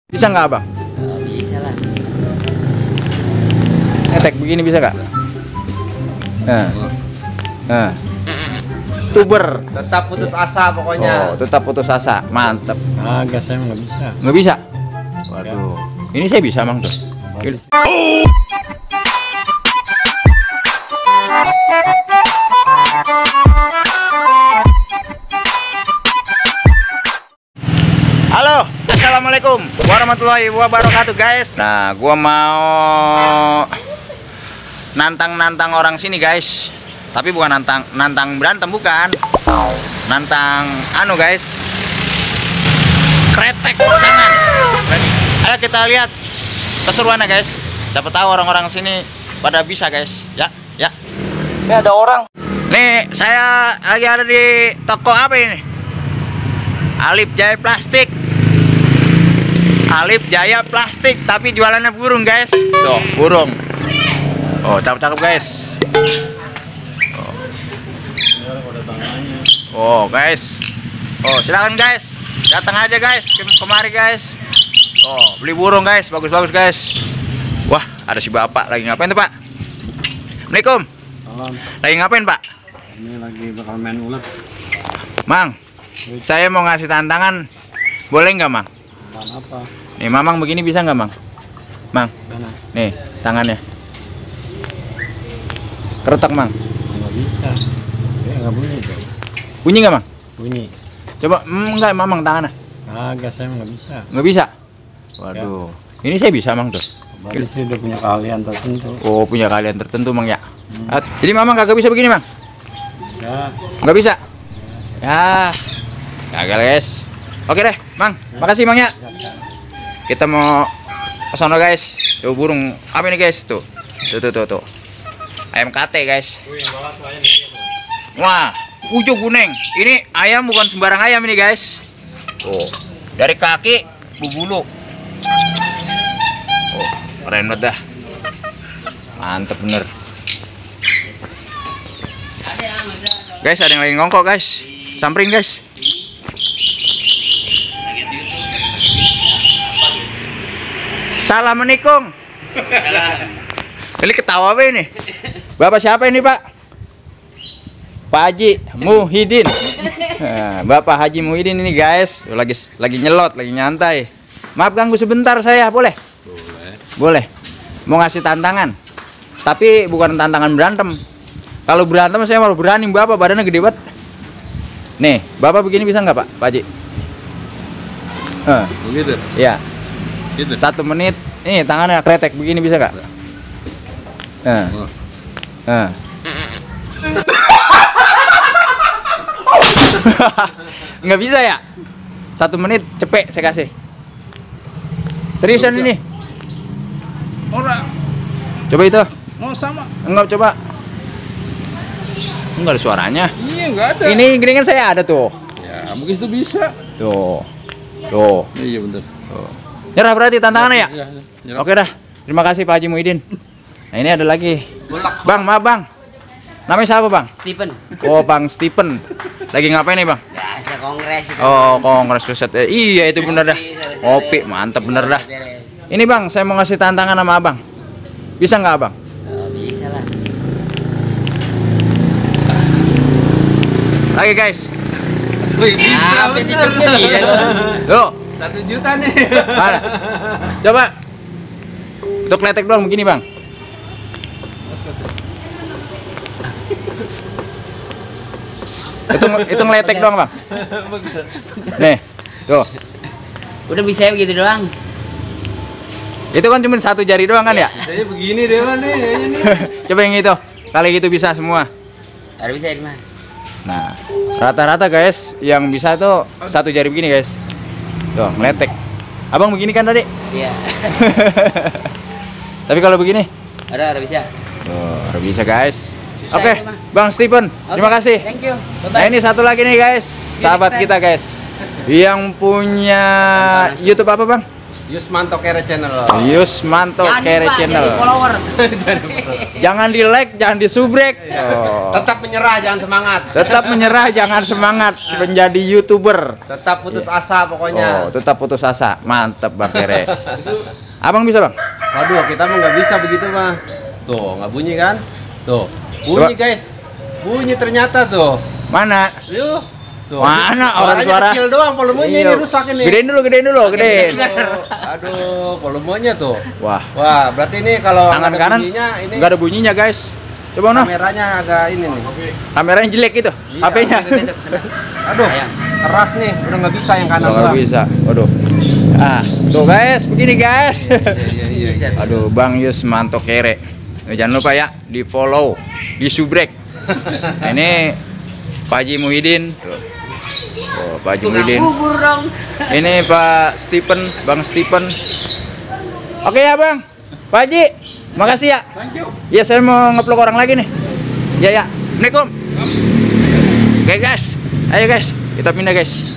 Bisa nggak abang? Bisa lah. Ngetek begini bisa nggak? Nah. Tuber. Tetap putus asa pokoknya. Oh, tetap putus asa. Mantep. Agak saya nggak bisa. Nggak bisa? Waduh. Ini saya bisa mang tuh. Halo, assalamualaikum warahmatullahi wabarakatuh guys. Nah, gua mau nantang orang sini guys. Tapi bukan nantang berantem, bukan. Nantang guys. Kretek tangan. Ayo kita lihat keseruannya guys. Siapa tahu orang-orang sini pada bisa guys. Ya. Ini ada orang. Nih, saya lagi ada di toko apa ini? Alif Jaya Plastik. Alif Jaya Plastik, tapi jualannya burung guys. Tuh, burung. Oh, cakep-cakep guys. Oh guys. Oh, silakan guys. Datang aja guys, kemari guys. Oh, beli burung guys, bagus-bagus guys. Wah, ada si bapak lagi ngapain tuh pak? Assalamualaikum. Salam. Lagi ngapain pak? Ini lagi bakal main ulet. Mang, saya mau ngasih tantangan. Boleh nggak mang? Tantangan apa? Nih mamang begini bisa nggak mang? Mang, Mana? nih tangannya. Keretak mang. Nggak bisa. Ya nggak bunyi dong. Bunyi nggak mang? Bunyi. Coba, enggak mamang tangannya. Agak saya nggak bisa. Nggak bisa? Waduh, ini saya bisa mang tuh. Berarti sih udah punya keahlian tertentu. Oh, punya kalian tertentu mang ya. Jadi mamang kagak bisa begini mang? Ya. Nggak bisa? Ya, kagak guys. Oke deh, mang. Makasih mang ya. Kita mau ke sono guys. Tuh burung apa ini guys tuh? Tuh. Ayam kate guys. Wah, ujuk kuning. Ini ayam bukan sembarang ayam ini guys. Tuh, dari kaki bulu. Oh, keren banget dah. Mantep bener. Guys, ada yang lagi ngongkok guys. Sampring guys. Assalamualaikum. Ini ketawa apa ini? Bapak siapa ini pak? Pak Haji Muhyiddin. Nah, Bapak Haji Muhyiddin ini guys, lagi nyelot, lagi nyantai. Maaf ganggu sebentar saya, boleh? Boleh. Mau ngasih tantangan, tapi bukan tantangan berantem. Kalau berantem saya malah berani, bapak badannya gede banget. Nih, bapak begini bisa nggak pak Haji? Begitu. Ya. Gitu. 1 menit. Nih tangannya kretek begini bisa nggak? Nggak bisa ya? 1 menit cepet saya kasih. Seriusan ini? Orang. Coba itu. Mau sama? Enggak, coba. Enggak ada suaranya. Iya nggak ada. Ini geringan saya ada tuh. Ya begitu bisa. Tuh. Iya bener. Nyerah berarti tantangannya ya? Iya. Oke dah. Terima kasih Pak Haji Muhyiddin. Nah ini ada lagi. Bang, maaf bang. Namanya siapa bang? Stephen. Oh Bang Stephen. Lagi ngapain nih bang? Biasa kongres. Oh kongres riset. Iya itu bener dah. Kopi mantap bener dah. Ini bang, saya mau ngasih tantangan sama abang. Bisa nggak abang? Bisa lah. Lagi guys. Wih, bisa. Tuh. 1 juta nih. Mana? Coba. Untuk letek doang begini bang. Itu ngeletek doang bang. Nih, tuh. Udah bisa begitu doang. Itu kan cuma 1 jari doang kan ya? Saya begini deh nih. Coba yang itu. Kali itu bisa semua. Ada bisa di mana? Nah, rata-rata guys yang bisa tuh 1 jari begini guys. Tuh, ngeletek. Abang begini kan tadi? Iya. Tapi kalau begini? Ada bisa. Tuh, udah bisa guys. Bisa Oke, itu, Bang. Bang Stephen, terima kasih. Thank you. Nah ini satu lagi nih guys, sahabat kita guys, yang punya YouTube apa bang? Yusmanto Kere Channel. Yusmanto Jangan Kere lupa, Channel. jadi followers. Jangan di like, jangan di subrek. Oh. Tetap menyerah, jangan semangat. Tetap menyerah, jangan semangat menjadi YouTuber. Tetap putus asa pokoknya. Oh, tetap putus asa. Mantap Bang Kere. Abang bisa, Bang? Waduh, kita mah nggak bisa begitu mah. Tuh, nggak bunyi kan? Tuh, bunyi Coba. guys. Bunyi ternyata tuh. Mana? Yuh. Tuh. Mana orang Suaranya suara? kecil doang, volumenya Iya. ini rusak ini. Gedein dulu, gedein. Aduh, volumenya tuh. Wah, Wah, berarti ini kalau tangan nggak ada kanan bunyinya, ini nggak ada bunyinya, guys. Coba no, kameranya agak ini nih. kameranya jelek gitu, Iya. HP-nya. Aduh, keras nih, udah nggak bisa yang kanan Nggak Bang. bisa. Waduh. Ah, tuh guys, begini guys. Iya. Aduh, Bang Yusmanto Kere. Jangan lupa ya, di follow, di subrek. Nah, ini Pak Haji Muhyiddin. Tuh. Oh, Pak Haji Tukang Muhyiddin. bubur dong. Ini Pak Stephen, Bang Stephen. Oke ya Bang, Pak Haji, makasih ya. Ya saya mau ngeplok orang lagi nih. Ya ya, Assalamualaikum. Oke guys, ayo guys, kita pindah guys.